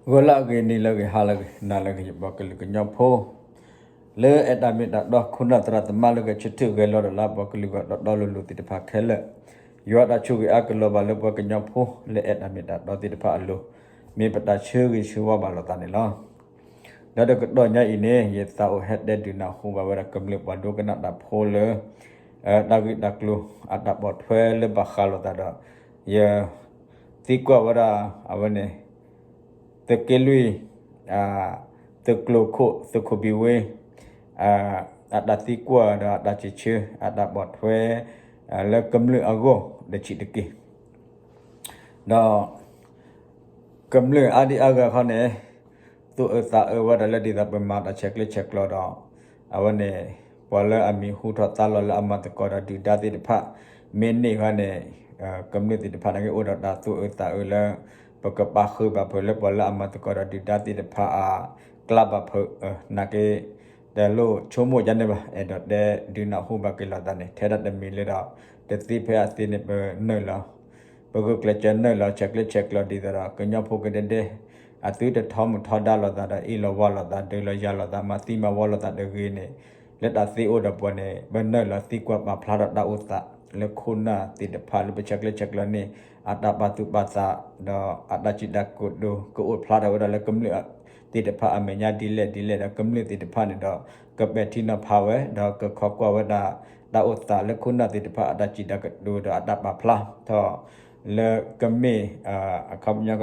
ဂီၤလၢအဂ့ၤ နံၤလၢအဂ့ၤ ဟါလၢအဂ့ၤ နၤလၢအဂ့ၤ ယပှၤကလုာ်ကညီဖိ လၢအဲၣ်တၢ်မ့ၢ်တၢ်တီ ခိၣ်နၢ်သရၣ်သမါလၢဂဲၤဆၢထၢၣ်ဂဲၤလီၤဒီးလၢအပှၤကလုာ်ဂီၢ်တီတီလိၤလိၤသ့ၣ်တဖၣ်ခဲလၢာ်, ယွၤတၢ်ဆိၣ်ဂ့ၤအါကလီၤဘၣ်လၢပှၤကညီဖိလၢအဲၣ်တၢ်မ့ၢ်တၢ်တီသ့ၣ်တဖၣ်အလိၤ, မ့ၢ်ပတၢ်ဆၢဂ့ၤဆၢဝါဘၣ်လိာ်သးန့ၣ်လီၤ. ဒီးတကတီၢ်ညါအံၤန့ၣ် ယသးအိၣ်ဟဲတဲဒုးနၢ်ဟူဘၣ်ဝဲဒၣ်ကမျၢၢ်ပှၤဒိကနၣ်တၢ်ဖိလၢ တၢ်ဂ့ၢ်တၢ်ကျိၤအတၢ်ပိာ်ထွဲလၢဘၣ်ဃးလိာ်သးဒီး ယ သံကွၢ်ဝဲဒၣ် အဝဲန့ၣ် သုးက့လွံၢ် သုးကျိၤခိၣ် သုးခိၣ်ဘံၣ်ဝ့ အတၢ်သံကွၢ်ဒီးအတၢ်စံးဆၢ အတၢ်ပိာ်ထွဲ လၢကမျၢၢ်အဂီၢ်တဆံးတက့ၢ်. ဒီး ကမျၢၢ်အါဒံအါဂၤခီန့ၣ် သူၣ်အၢသးအၢဝဲဒၣ်လၢဒ်သိးပမၤတၢ်ဆဲးကျၢဆဲးကျိးဒီး အဝဲန့ၣ် ပှၤလၢအမံၤဟူထီၣ်သါလီၤလၢအမၤသကိးဒီးဒုၣ်ဒါသ့ၣ်တဖၣ် မ့ၢ်န့ၢ်ခီန့ၣ် ကမျၢၢ်သ့ၣ်တဖၣ်န့ၣ်က့ၤအိၣ်ဒီးတၢ်သူၣ်အၢသးအၢလၢ ပကပာ်ဃုာ်ဘၣ်ဖုးလၢပှၤလၢအမၤသကိးဒီးဒုၣ်ဒါသ့ၣ်တဖၣ်အကျါဘၣ်ဖုး နာ်က့ တလိၣ်ဆိကမိၣ်ဒ်န့ၣ်ဘၣ် အဲၣ်ဒိးတဲဒုးနၢ်ဟူဘၣ်က့ၤလိာ်သးန့ၣ် ထဲဒၣ်တမံၤလၢဒီး တသ့ဖဲအသ့န့ၣ် ပနုာ်လီၤ ပဂုာ်ကျဲးစၢးနုာ်လီၤ ဆဲးကျၢဆဲးကျိးဒ်သိးဒီး ကညီဖိကဒဲဒဲ အသုတထီမုၢ်ထီဒါလိာ်သးဒီး အ့ၣ်လိာ်ဝါလိာ်သး ဒုးလိာ်ယၤလိာ်သး မၤသံမၤဝီလိာ်သးတဂ့ၤန့ၣ် လၢတၢ်သ့အိၣ်ဒီးပှၤန့ၣ် ပနုာ်လီၤသံကွၢ်ပာ်ဖျါထီၣ်တၢ်အိၣ်သး လၢခိၣ်နၢ်သ့ၣ်တဖၣ်လၢပဆဲးကျၢဆဲးကျိးန့ၣ် အတၢ်ပာ်သူၣ်ပာ်သး ဒီးအတၢ်စံးတၢ်ကတိၤ ကအိၣ်ဖျါထီၣ်ဝဲဒၣ်လၢကမျၢၢ်သ့ၣ်တဖၣ်အမဲာ်ညါဒ်လဲၣ်ဒ်လဲၣ်ဒီး ကမျၢၢ်သ့ၣ်တဖၣ်န့ၣ်ဒီး ကပဲာ်ထံနီၤဖးဝဲ ဒီးကခိးကွၢ်ဝဲဒၣ် တၢ်အိၣ်သးလၢခိၣ်နၢ်သ့ၣ်တဖၣ်အတၢ်စံးတၢ်ကတိၤဒီးအတၢ်ပာ်ဖျါထီၣ် လၢကမ့ၢ် အခီပညီ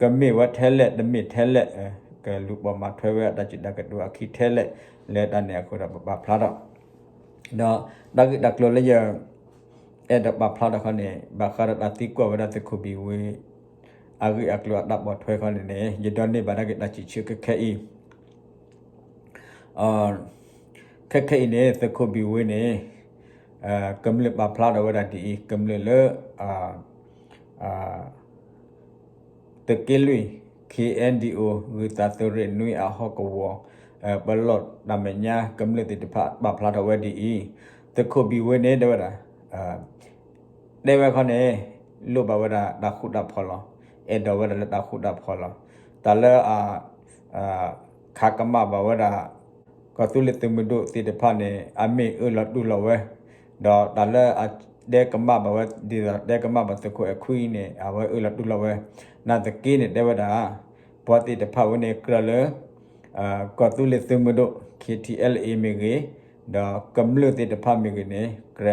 ကမ့ၢ်ဝဲထဲလဲၣ် တမ့ၢ်ထဲလဲၣ် ကလူၤပိာ်မၤထွဲဝဲအတၢ်စံးတၢ်ကတိၤအခံထဲလဲၣ် လၢတၢ်န့ၣ်အဃိဒီးပပာ်ဖျါထီၣ် ဒီးတၢ်ဂ့ၢ်တၢ်ကျိၤလၢယ အဲၣ်ဒိးပာ်ဖျါထီၣ်ခီန့ၣ် ဘၣ်ဃးဒီးတၢ်သံကွၢ်ဝဲဒၣ်သုးခိၣ်ဘံၣ်ဝ့ အဂ့ၢ်အကျိၤအတၢ်ပိာ်ထွဲခီန့ၣ်န့ၣ် ယဒိးန့ၢ်ဘၣ်ဒၣ်က့ၤတၢ်စံးဆၢခဲခဲအံၤ ခဲခဲအံၤန့ၣ် သုးခိၣ်ဘံၣ်ဝ့န့ၣ် ကမျၢၢ်ပာ်ဖျါထီၣ်ဝဲဒၣ်ဒ်အံၤ ကမျၢၢ်လၢ သုးက့လွံၢ် ခ့ၣ်အဲၣ်ဒံၣ်အိၣ် ဂုၢ်သးသုးရ့ၣ်နွံအဟီၣ်ကဝီၤ ပလီၢ်တၢ်မဲာ်ညါကမျၢၢ်သ့ၣ်တဖၣ်ပာ်ဖျါထီၣ်ဝဲဒ်အံၤ သုးခိၣ်ဘံၣ်ဝ့န့ၣ် တဲဝဲဒၣ် တဲဝဲခီန့ၣ် လိၣ်ဘၣ်ဝဲဒၣ်တၢ်ဃူတၢ်ဖိးလီၤ. အဲၣ်ဒိးဝဲဒၣ်လၢတၢ်ဃူတၢ်ဖိးလီၤ. တၢ်လၢ ခးကမၣ်ဘၣ်ဝဲဒၣ် ကီၢ်သူလ့ၤသုးမုၢ်ဒိၣ်သ့ၣ်တဖၣ်န့ၣ် အမ့ၢ်အၢၣ်လီၤတူၢ်လိာ်ဝဲ, ဒီးတၢ်လၢအတဲကမၣ်ဘၣ်ဝဲ ဒ်သိးတဲကမၣ်ဘၣ်သုးခိၣ်အဲၣ်ခွံအံၤန့ၣ် အဝဲအၢၣ်လီၤတူၢ်လိာ်ဝဲ, နာ်သက့န့ၣ် တဲဝဲဒၣ် ပှၤသ့ၣ်တဖၣ်ဝဲန့ၣ်ကြၢးလၢ ကီၢ်သူလ့ၤသုးမုၢ်ဒိၣ် ခ့ၣ်ထံၣ်အဲလ်အ့မ့ၢ်ဂ့ၤ, ဒီးကမျၢၢ်သ့ၣ်တဖၣ်မ့ၢ်ဂ့ၤန့ၣ် ကြၢး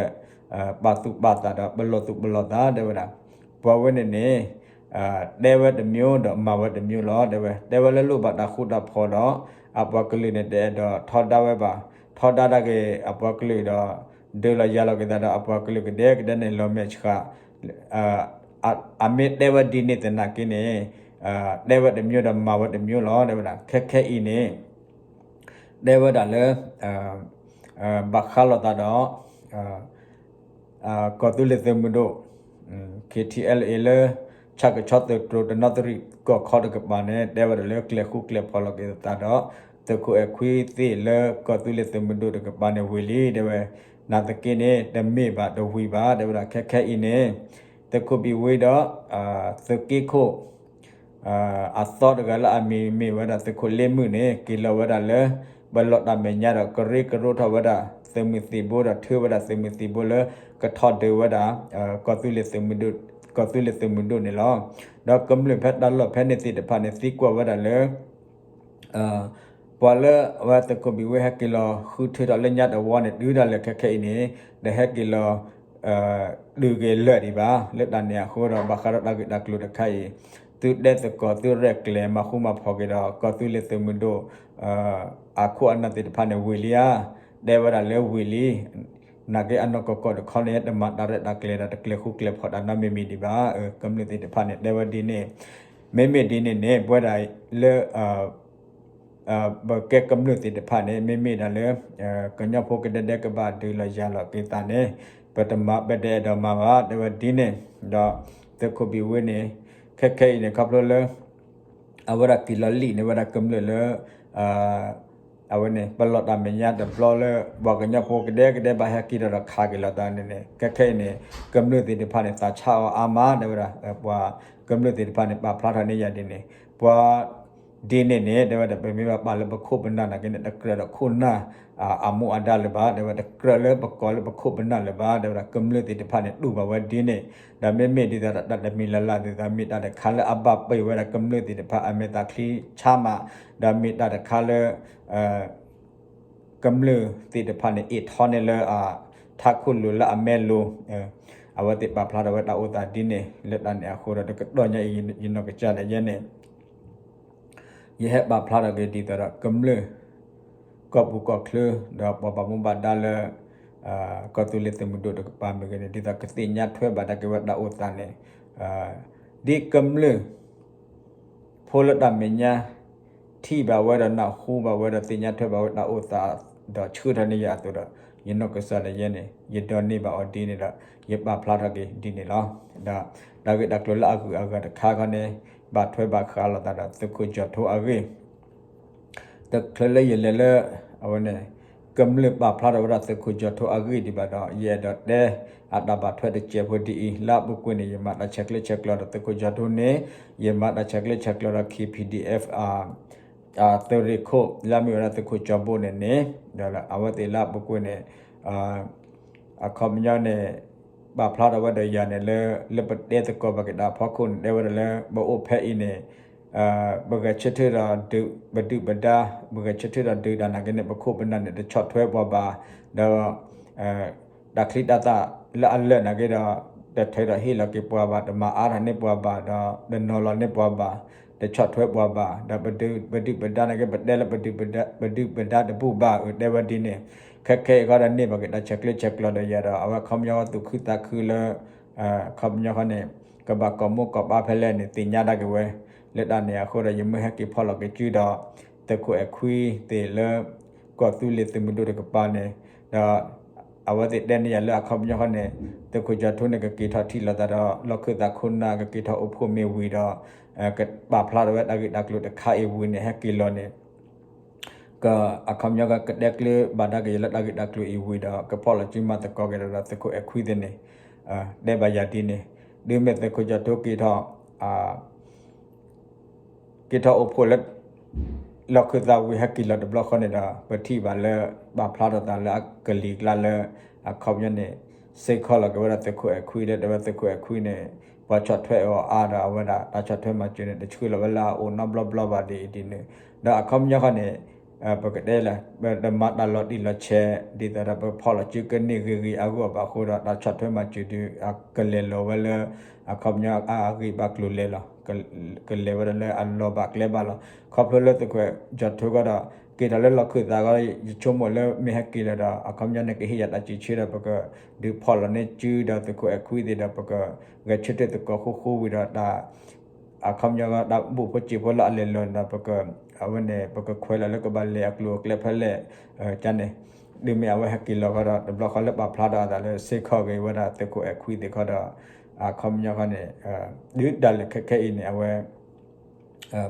ပာ်သူၣ်ပာ်သးဒီးပလီၢ်သူၣ်ပလီၢ်သး တဲဝဲဒၣ် ပှၤဝဲန့ၣ်န့ၣ် တဲဝဲတမျိုးဒီးမၤဝဲတမျိုးလီၤ တဲဝဲ, တဲဝဲလၢလိၣ်ဘၣ်တၢ်ဃူတၢ်ဖိးဒီး အပှၤကလုာ်န့ၣ် တအဲၣ်ဒိးထီဒါဝဲဘၣ်, ထီဒါဒၣ်က့ၤအပှၤကလုာ်ဒီး ဒုးလီၤယၤလီၤက့ၤသးဒီးအပှၤကလုာ်ကဒဲကဒဲန့ၣ် လီၤမဲာ်ဆှး အမ့ၢ်တဲဝဲဒ်န့ၣ်သနာ်က့န့ၣ် တဲဝဲတမျိုးဒီးမၤဝဲတမျိုးလီၤ တဲဝဲဒၣ် ခဲခဲအံၤန့ၣ် တဲဝဲဒၣ်လၢ ဘၣ်ဃးလိာ်သးဒီး ကီၢ်သူလ့ၤသုးမုၢ်ဒိၣ် ခ့ၣ်ထံၣ်အဲလ်အ့ လၢ ဆၣ်ကဆီသုးတြိၤတနီသရံၣ်ကီၢ်ခီတကပၤန့ၣ် တဲဝဲဒၣ်လၢကျဲၤဃူကျဲၤဖိးလိာ်က့ၤသးဒီး သုးခိၣ်အဲၣ်ခွံသ့ၣ်လၢကီၢ်သူလ့ၤသုးမုၢ်ဒိၣ်တကပၤန့ၣ်ဝံၤလံ တဲဝဲ, နာ်သက့န့ၣ် တမ့ၢ်ဘၣ်တဝံၤဘၣ် တဲဝဲဒၣ် ခဲခဲအံၤန့ၣ် သုးခိၣ်ဘံၣ်ဝ့ဒီး သုးက့ခိၣ် အသီတဂၤလၢအမံၤမ့ၢ်ဝဲဒၣ်သုးခိၣ်လ့မုၣ်န့ၣ် က့ၤလီၤဝဲဒၣ်လၢ ပလီၢ်တၢ်မဲာ်ညါဒီးကရၢကရိထီၣ်ဝဲဒၣ် သုးမုၢ်သံၣ်ဘိဒီးထုးဝဲဒၣ်သုးမုၢ်သံၣ်ဘိလၢ ကထီၣ်ဒုးဝဲဒၣ် ကီၢ်သူလ့ၤသုးမုၢ်ဒိၣ်န့ၣ်လီၤ. ဒီးကမျၢၢ်ဖဲတၢ်လီၢ်ဖဲန့ၣ်သ့ၣ်တဖၣ်န့ၣ် သံကွၢ်ဝဲဒၣ်လၢ ပှၤလၢအဝဲသုးခိၣ်ဘံၣ်ဝ့ဟဲက့ၤလီၤဃုထၢထီၣ်လၢညါတဝီန့ၣ် တုၤဒၣ်လဲာ်ခဲခဲအံၤန့ၣ် တဟဲက့ၤလီၤ ဒုးက့ၤလၢာ်ဒံးဘၣ်. လၢတၢ်န့ၣ်အဃိဒီး ဘၣ်ဃးဒီးတၢ်ဂ့ၢ်တၢ်ကျိၤတခါအံၤ သုတဲသကိးသုရဲၣ်ကျဲၤမၤဃူမၤဖိးက့ၤဒီး ကီၢ်သူလ့ၤသုးမုၢ်ဒိၣ် အခိၣ်အနၢ်သ့ၣ်တဖၣ်န့ၣ်ဝံၤလံဧါ, တဲဝဲဒၣ်လၢဝံၤလံ နာ်က့အနီၢ်ကီၢ်ကီၢ်တခီန့ၣ် တမၤတၢ်ရဲၣ်တၢ်ကျဲၤဒီးတကျဲၤဃူကျဲၤဖိးတၢ်နီတမံၤမံၤဒံးဘၣ်. ကမျၢၢ်သ့ၣ်တဖၣ်န့ၣ် တဲဝဲဒ်န့ၣ်, မ့မ့ၢ်ဒ်န့ၣ်န့ၣ် ပဝဲဒၣ်လၢ ပကဲကမျၢၢ်သ့ၣ်တဖၣ်န့ၣ် မ့မ့ၢ်ဒၣ်လၢ ကညီဖိကဒဲဒဲကဘၣ်ဒုးလီၤယၤလီၤက့ၤသးန့ၣ် ပတမၤ ပတအဲၣ်ဒိးမၤဘၣ် တဲဝဲဒ်န့ၣ်, ဒီးသုးခိၣ်ဘံၣ်ဝ့န့ၣ် ခဲခဲအံၤန့ၣ် ခီဖျိလၢ အဝဲဒၣ်က့ၤလီၤလံာ်န့ၣ်ဝဲဒၣ်ကမျၢၢ်လၢ အဝဲန့ၣ် ပလီၢ်တၢ်မဲာ်ညါတဘျီလၢ ပှၤကညီဖိကဒဲကဒဲဘၣ်ဟဲက့ၤဒီးဒီးခးက့ၤလီၤသးန့ၣ်န့ၣ် ခဲခဲအံၤန့ၣ် ကမျၢၢ်သ့ၣ်တဖၣ်န့ၣ် သးဆါအီၤအါမး တဲဝဲဒၣ် ပှၤကမျၢၢ်သ့ၣ်တဖၣ်န့ၣ် ပာ်ဖျါထီၣ်န့ၢ်ယၤဒ်န့ၣ်, ပ ပှၤဒ်န့ၣ်န့ၣ် တဲဝဲဒၣ် ပမ့ၢ်ဘၣ်ပာ်လၢပခိၣ်ပနၢ်နာ်က့န့ၣ် တကြၢးဒီးခိၣ်နၢ်အမူအဒါလၢၤဘၣ်, တဲဝဲတကြၢးလၢပကိးလၢပခိၣ်ပနၢ်လၢၤဘၣ်, တဲဝဲဒၣ်ကမျၢၢ်သ့ၣ်တဖၣ်န့ၣ် တူၢ်ဘၣ်ဝဲဒ်န့ၣ်, ဒီးမ့မ့ၢ်ဒ်သိးတၢ်တမံၤလၢ်လၢ်ဒ်သိး မ့ၢ်တၢ်တခါလၢအဘၣ်ပ့ၤဝဲဒၣ်ကမျၢၢ်သ့ၣ်တဖၣ်အမဲာ်သးချံဆါမး, ဒီးမ့ၢ်တၢ်တခါလၢ ကမျၢၢ်သ့ၣ်တဖၣ်န့ၣ် အ့ၣ်ထီန့ၢ်လၢ ထးခိၣ်လိၤလၢအမဲလိၤ, အဝဲသ့ၣ်ပာ်ဖျါထီၣ်ဝဲတၢ်အိၣ်သးဒ်န့ၣ် လၢတၢ်န့ၣ်အဃိဒီး တကတီၢ်ညါအံၤ ယနီၢ်ကစၢ်ဒၣ်ယဲန့ၣ် ယဟဲပာ်ဖျါထီၣ်က့ၤဒ်သိးဒီးကမျၢၢ် ကီၢ်ပူၤကီၢ်ချၢ ဒီးပှၤဘၣ်မူဘၣ်ဒါလၢ ကီၢ်သူလ့ၤသုးမုၢ်ဒိၣ်တကပၤမ့ၢ်ဂ့ၤန့ၣ် ဒ်သိးကသ့ၣ်ညါထွဲဘၣ်ဒၣ်က့ၤဝဲတၢ်အိၣ်သးန့ၣ် ဒ်ကမျၢၢ် ဖိလၢတၢ်မဲာ်ညါ ထံၣ်ဘၣ်ဝဲဒီးနၢ်ဟူဘၣ်ဝဲဒီးသ့ၣ်ညါထွဲဘၣ်ဝဲတၢ်အိၣ်သး ဒီးဆှၢထီၣ်န့ၢ်ယၤအသိးဒီး ယနီၢ်ကစၢ်ဒၣ်ယဲန့ၣ် ယဒိးန့ၢ်ဘၣ်အီၤဒ်န့ၣ်ဒီး ယပာ်ဖျါထီၣ်က့ၤဒ်န့ၣ်လီၤ. ဒီးတၢ်ဂ့ၢ်တၢ်ကျိၤလၢအဂုၤအဂၤတခါခီန့ၣ် ဘၣ်ထွဲဘၣ်ဃးလိာ်သးဒီးသုးခိၣ်ကၠီၣ်ထိအဂ့ၢ် တချုးလၢယလဲၤလၢ အဝဲန့ၣ် ကမျၢၢ်ပာ်ဖျါထီၣ်ဝဲဒၣ်သုးခိၣ်ကၠီၣ်ထိအဂ့ၢ်ဒံးဘၣ်ဒီး ယအဲၣ်ဒိးတဲ အတၢ်ဘၣ်ထွဲတစဲးဖိဒ်အံၤ လၢအပူၤကွံာ်န့ၣ် ယမၤတၢ်ဆဲးကျၢဆဲးကျိးဒီးသုးခိၣ်ကၠီၣ်ထိန့ၣ် ယမၤတၢ်ဆဲးကျၢဆဲးကျိးဒီး K P D F သုးရ့ၣ်ခိၣ် လၢအမ့ၢ်ဝဲဒၣ်သုးခိၣ်ကၠီၣ်ဘိန့ၣ်န့ၣ် ဒီးအဝဲသ့ၣ်လၢအပူၤကွံာ်န့ၣ် အခီပညီန့ၣ် ပာ်ဖျါထီၣ်ဝဲဒီးယၤန့ၣ်လၢ လၢပတဲသကိးဘၣ်က့ၤတၢ်အဖီခိၣ်န့ၣ် တဲဝဲဒၣ်လၢ ပအိၣ်ဖဲအံၤန့ၣ် ပဂဲၤဆၢထၢၣ်ဒီးဒုး ပဒုၣ်ပဒါ ပဂဲၤဆၢထၢၣ်ဒီးဒုးတၢ်နာ်က့န့ၣ် ပခိၣ်ပနၢ်န့ၣ် တဆီၣ်ထွဲပှၤဘၣ် ဒီး တၢ်ချံတၢ်သၣ်လၢအလၢာ်နာ်က့ဒီး တထုးထီၣ်ဟ့ၣ်လီၤက့ၤပှၤဘၣ် တမၤအါထီၣ်န့ၢ်ပှၤဘၣ်ဒီး တနီၤလီၤန့ၢ်ပှၤဘၣ် တဆီၣ်ထွဲပှၤဘၣ် ဒီးပဒုး ပဒုၣ်ပဒါနာ်က့ ပတဲလၢပဒုၣ်ပဒါ ပဒုၣ်ပဒါတဘူၣ်ဘၣ် အတဲဝဲဒ်န့ၣ် ခဲခဲအံၤဃီဒီးန့ၢ်ဘၣ်က့ၤတၢ်ဆဲးကျၢဆဲးကျိးဒီးယၤဒီး အဝဲခီပညီသူၣ်ခုသးခုလၢ ခီပညီဃီန့ၣ် ကဘၣ်ကိးမိၢ်ကိးပၢ်ဖဲလဲၣ်န့ၣ် သ့ၣ်ညါဒၣ်က့ၤဝဲ လၢတၢ်န့ၣ်အဃိဒီး ယမ့ၢ်ဟဲက့ၤဖီၣ်လီၤက့ၤစုဒီး သုးခိၣ်အဲၣ်ခွံသ့ၣ်လၢ ကီၢ်သူလ့ၤသုးမုၢ်ဒိၣ်တကပၤန့ၣ် ဒီး အဝဲသ့ၣ်တဲန့ၢ်ယၤလၢအခီပညီဃီန့ၣ် သုးခိၣ်ကၠီၣ်ထိန့ၣ် ကက့ၤထီၣ်ထံၣ်လိာ်သးဒီး လီၢ်ခၢၣ်သးခိၣ်နၢ် ကက့ၤထီၣ်အိၣ်ဖှိၣ်မ့ၢ်ဝံၤဒီး ကပာ်ဖျါထီၣ်ဝဲတၢ်ဂ့ၢ်တၢ်ကျိၤတခါအံၤဝံၤန့ၣ် ဟဲက့ၤလီၤန့ၣ် က အခီပညီကကတဲကျၢဘၣ်ဒၣ်က့ၤယၤလၢတၢ်ဂ့ၢ်တၢ်ကျိၤအံၤဝံၤဒီး ကဖီၣ်လီၤစုမၤသကိးက့ၤဒီးသုးခိၣ်အဲၣ်ခွံသ့ၣ်န့ၣ် တဲဘၣ်ယၤဒ်န့ၣ် တုၤမ့ၢ်သုးခိၣ်ကၠီၣ်ထိက့ၤထီၣ် က့ၤထီၣ်အိၣ်ဖှိၣ်လၢ လီၢ်ခၢၣ်သးဝံၤဟဲက့ၤလီၤတဘျီဃီန့ၣ်ဒီး ပထံၣ်ဘၣ်လၢ ပာ်ဖျါထီၣ်သးလၢအကလံၤကျါလၢ အခီပညီန့ၣ် စ့ၢ်ကီးလီၤက့ၤဝဲဒၣ်သုးခိၣ်အဲၣ်ခွံဒီး တဲဝဲသုးခိၣ်အဲၣ်ခွံန့ၣ် ပှၤဆီၣ်ထွဲအီၤအါဒီး အဝဲဒၣ်တၢ်ဆီၣ်ထွဲမၤစၢၤန့ၣ် တဆှၢလီၤဝဲလၢအအိၣ်နီတဘျီဘျီဘၣ်ဒ်အံၤဒ်န့ၣ် ဒီးအခီပညီဃီန့ၣ် ပကတဲလၢ ပတမၤတၢ်လီၤတံၢ်လီၤဆဲး ဒ်သိးဒီးပဖီၣ်လီၤစုကန့ၢ်ဂ့ၤဂ့ၤအဂီၢ်ဘၣ်အဃိဒီး တၢ်ဆီၣ်ထွဲမၤစၢၤဒုး ကလဲၤလီၤဝဲလၢ အခီပညီအဂ့ၢ်ဘၣ်ကျိၤလဲၤလီၤ ကလဲၤဝဲဒၣ်လၢအလီၤဘၣ်ကျဲဘၣ်လီၤ. ခီဖျိလၢသုးခိၣ်ကၠီၣ်ထိကီဒီး က့ၤထီၣ်လၢလီၢ်ခၢၣ်သးကီဒီး ယဆိကမိၣ်လၢမ့ၢ်ဟဲက့ၤလီၤဒီး အခီပညီန့ၣ် ကဟ့ၣ်ယၤတၢ်စံးဆၢဒီး ပကဒုးဖီၣ်လီၤန့ၢ်စုဒီးသုးခိၣ်အဲၣ်ခွံသ့ၣ်ဒီး ပကဂဲၤဆၢထၢၣ်သကိးဃူဃူဝံၤဒီးတၢ် အခီပညီတၢ်ဘူၣ်ဖိစံာ်ဖိလၢအလဲၤလီၤန့ၣ်ဒီး ပက အဝဲန့ၣ် ပကခွဲးလီၤလၢကဘၣ်လဲၤအကျိၤအကျဲဖဲလဲၣ် ကန့ၣ် ဒ်မ့ၢ်အဝဲဟဲက့ၤလီၤဃီဒီး တဘျီဃီလၢပာ်ဖျါထီၣ်အသးလၢစ့ၢ်ကီးက့ၤဝဲဒၣ်သုးခိၣ်အဲၣ်ခွံသ့ၣ်ဃီဒီး အခီပညီဃီန့ၣ် ဒုးတၢ်လဲၤခဲခဲအံၤန့ၣ် အဝဲ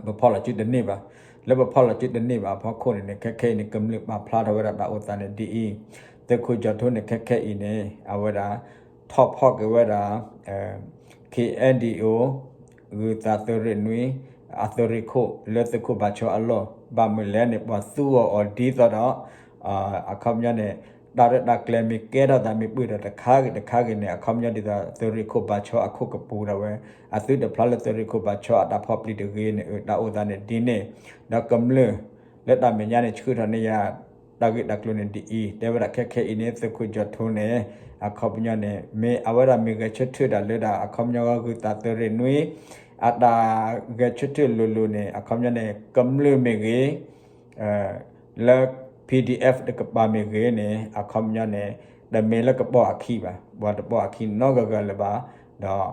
ပဖီၣ်လီၤစုတန့ၢ်ဘၣ်. လၢပဖီၣ်လီၤစုတန့ၢ်ဘၣ်အဖီခိၣ်န့ၣ်န့ၣ် ခဲခဲအံၤန့ၣ် ကမျၢၢ်ပာ်ဖျါထီၣ်ဝဲဒၣ်တၢ်အိၣ်သးန့ၣ်ဒ်အံၤ, သုးခိၣ်ကၠီၣ်ထိန့ၣ် ခဲခဲအံၤန့ၣ် အဝဲဒၣ် ထီၣ်ဖီၣ်က့ၤဝဲဒၣ် K N D O ဂုၤသးသုးရ့ၣ်နွံ အသုးရ့ၣ်ခိၣ်လၢသုးခိၣ်ဘၣ်ဆီအလီၢ် ဘၣ်မနုၤလဲၣ်န့ၣ် ပှၤသူအီၤအီၤဒ်သိးဒီး အခီပညီန့ၣ် တၢ်ရဲၣ်တၢ်ကျဲၤမ့ၢ်ကဲထီၣ်သးမ့ၢ်ပှဲၤဒီးတခါဂ့ၤတခါဂ့ၤန့ၣ် အခီပညီဒ်သိးသုးရ့ၣ်ခိၣ်ဘၣ်ဆီအခိၣ်ကပူၤဒၣ်ဝဲ အသုတဖျါလၢသုးရ့ၣ်ခိၣ်ဘၣ်ဆီအတၢ်ဖီၣ်ပျံၤတဂ့ၤန့ၣ် အတၢ်အိၣ်သးန့ၣ်ဒ်န့ၣ် ဒီးကမျၢၢ် လၢတၢ်မဲာ်ညါန့ၣ် ဆှၢထီၣ်န့ၢ်ယၤ တၢ်ဂ့ၢ်တၢ်ကျိၤန့ၣ်ဒ်အံၤ တဲဝဲဒၣ်ခဲခဲအံၤန့ၣ် သုးခိၣ်ကၠီၣ်ထိန့ၣ် အခီပညီန့ၣ် မ့ၢ်အဝဲဒၣ်မ့ၢ်ဂဲၤဆၢထၢၣ်ဒၣ်လၢဒၣ် အခီပညီဂုၤသးသုးရ့ၣ်နွံ အတၢ်ဂဲၤဆၢထၢၣ်လိၤလိၤန့ၣ် အခီပညီန့ၣ် ကမျၢၢ်မ့ၢ်ဂ့ၤ လၢ P D F တကပၤမ့ၢ်ဂ့ၤန့ၣ် အခီပညီန့ၣ် တမ့ၢ်လၢကပိာ်အခံဘၣ် ပှၤတပိာ်အခံနီတဂၤဂၤလၢၤဘၣ် ဒီး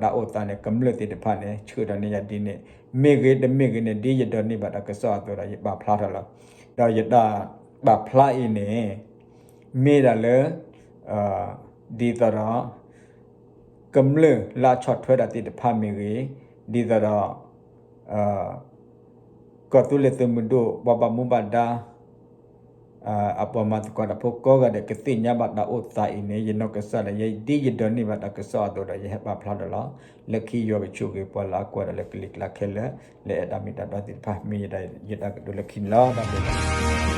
တၢ်အိၣ်သးန့ၣ် ကမျၢၢ်သ့ၣ်တဖၣ်န့ၣ် ဆှၢထီၣ်န့ၢ်ယၤဒ်န့ၣ် မ့ၢ်ဂ့ၤတမ့ၢ်ဂ့ၤန့ၣ် ဒ်ယဒိးန့ၢ်ဘၣ်တၢ်ကစီၣ်အသိးဒီး ယပာ်ဖျါထီၣ်လီၤ. ဒီးယတၢ်ပာ်ဖျါအံၤန့ၣ် မ့ၢ်ဒၣ်လၢ ဒ်သိးဒီး ကမျၢၢ်လၢအဆီၣ်ထွဲတၢ်သ့ၣ်တဖၣ်မ့ၢ်ဂ့ၤ, ဒ်သိးဒီး ကီၢ်သူလ့ၤသုးမုၢ်ဒိၣ် ပှၤဘၣ်မူဘၣ်ဒါ အပှၤမၤသကိးတၢ်ဖိကိးဂၤဒဲး ကသ့ၣ်ညါဘၣ်တၢ်အိၣ်သးအံၤန့ၣ် ယနီၢ်ကစၢ်ဒီး ယဒ်ယဒိးန့ၢ်ဘၣ်တၢ်ကစီၣ်အသိးဒီး ယဟဲပာ်ဖျါဒီးလီၤ. လၢခံယွၤကဆိၣ်ဂ့ၤပှၤလၢအကွၢ်ဒီးလၢကလံၤကျါခဲလၢာ် လၢအဲၣ်တၢ်မ့ၢ်တၢ်တီသ့ၣ်တဖၣ် မ့ၢ်ယတၢ်ကတိၤလၢခံန့ၣ်လီၤ. တၢ်ဘျုးလီၤ.